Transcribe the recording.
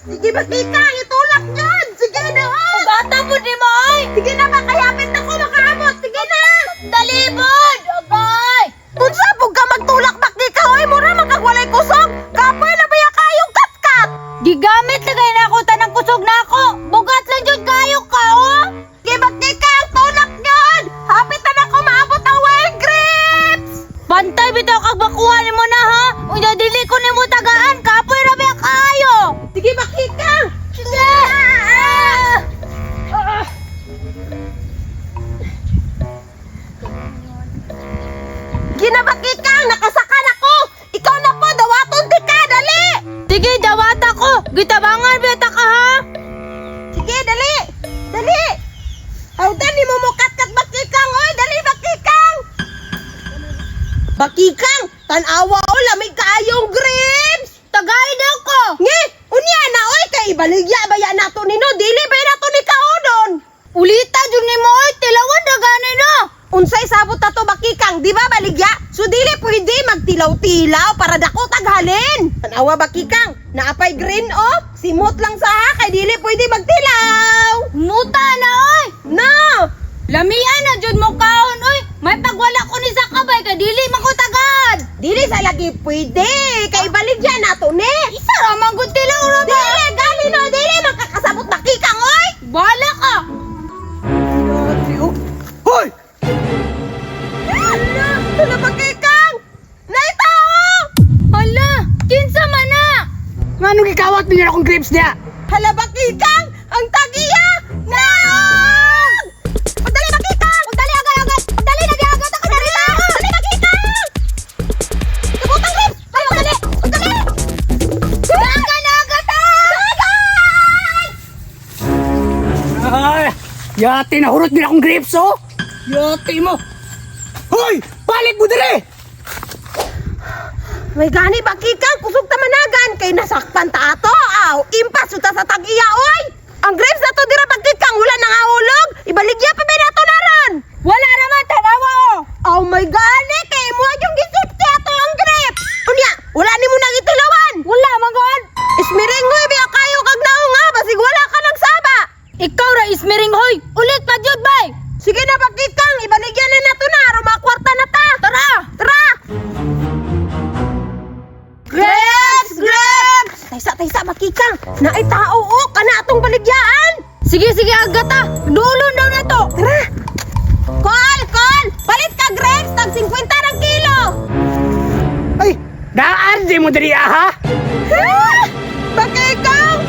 Sige, bakikang, itulak yun! Sige na, oh! Bata po di mo ay! Sige na, makayapit ako, makaabot! Sige na! Talibod! Agay! Unsa pug ka magtulak bakika, oy! Mura magkagwalay kusog! Kapoy na ba kayong katkat? Gigamit na kay nako tanang kusog nako. Bugat lang jud kayo ka oh. Sige, bakikang, tulak yun! Hapit na ako maabot ang wild grapes! Bantay bitaw kag bakuha nimo na ha. Unya dili ko nimo tagaan kapoy ra ba kayo. Sige, bakikang! Sige. Ginabakikang, nakasakan ako! Ikaw na po, dawaton di ka, dali! Sige, dawata ko. Gitabangan bita ka ha. Sige, dali! Dali! Aw, dali mo mo katkat bakikang, oy! Dali, bakikang! Bakikang, tanawa o, lamig kaayong grapes! Tagay daw ko. Nge, unya na, oy, kay ibaligya ba yan nato nino? Dili ba nato ni kaonon? Ulita jud nimo oy, tilawan ra gani no. Unsay sabot ta to bakikang, di ba baligya? So dili pwede magtilaw-tilaw para dako taghalin. Tanawa bakikang, naapay green oh, simot lang sa ha kay dili pwede magtilaw. Muta na oy. No! Lamian na jud mo kaon oy. May pagwala ko ni sa kabay kay dili man ko tagaan. Dili sa lagi pwede kay baligya nato ni. Isa ra man gud tilaw ra ba? Dili gali no, dili makakasabot bakikang oy. Bala ka. Hoy! Hala, hala bakikang. Naitao! Hala, kinsa man na? Nganong gikawat ninyo akong grapes niya? Hala bakikang, ang tagiya! Naog! Pagdali bakikang! Pagdali agad agad! Pagdali na agad ako narita! Dali bakikang! Kabutang lips! Ay, pagdali! Pagdali! Dagan agad ah! Dagan! Ay! Yati nahurot nila akong grapes oh! Yati mo! Hoy! Balik mo dire! May gani bakikang kusog tamanagan kay nasakpan ta ato. Aw, impas ta sa tagiya oy! Ang grapes na to dira bakikang wala nang ahulog. Ibaligya pa ba nato naron? Wala naman tanawa oh. Oh my gani kay mo yung gisipti ato ang grapes. Unya, wala nimo nang itilawan. Wala man gud. Ismiringoy biya kayo kag naong nga basig wala ka nang saba. Ikaw ra ismiring hoy. Ulit pa jud bay. Sige na bakikang, ibaligyan na nato na aron makwarta na ta. Tara. Tara. Grapes, grapes. Taysa taysa bakikang, naay tao o kana atong baligyaan. Sige sige agad ta. Dulon daw na to. Tara. Call, call. Palit ka grapes tag 50 ng kilo. Ay! Daan di mo diri ah, ha? Ah! Bakikang,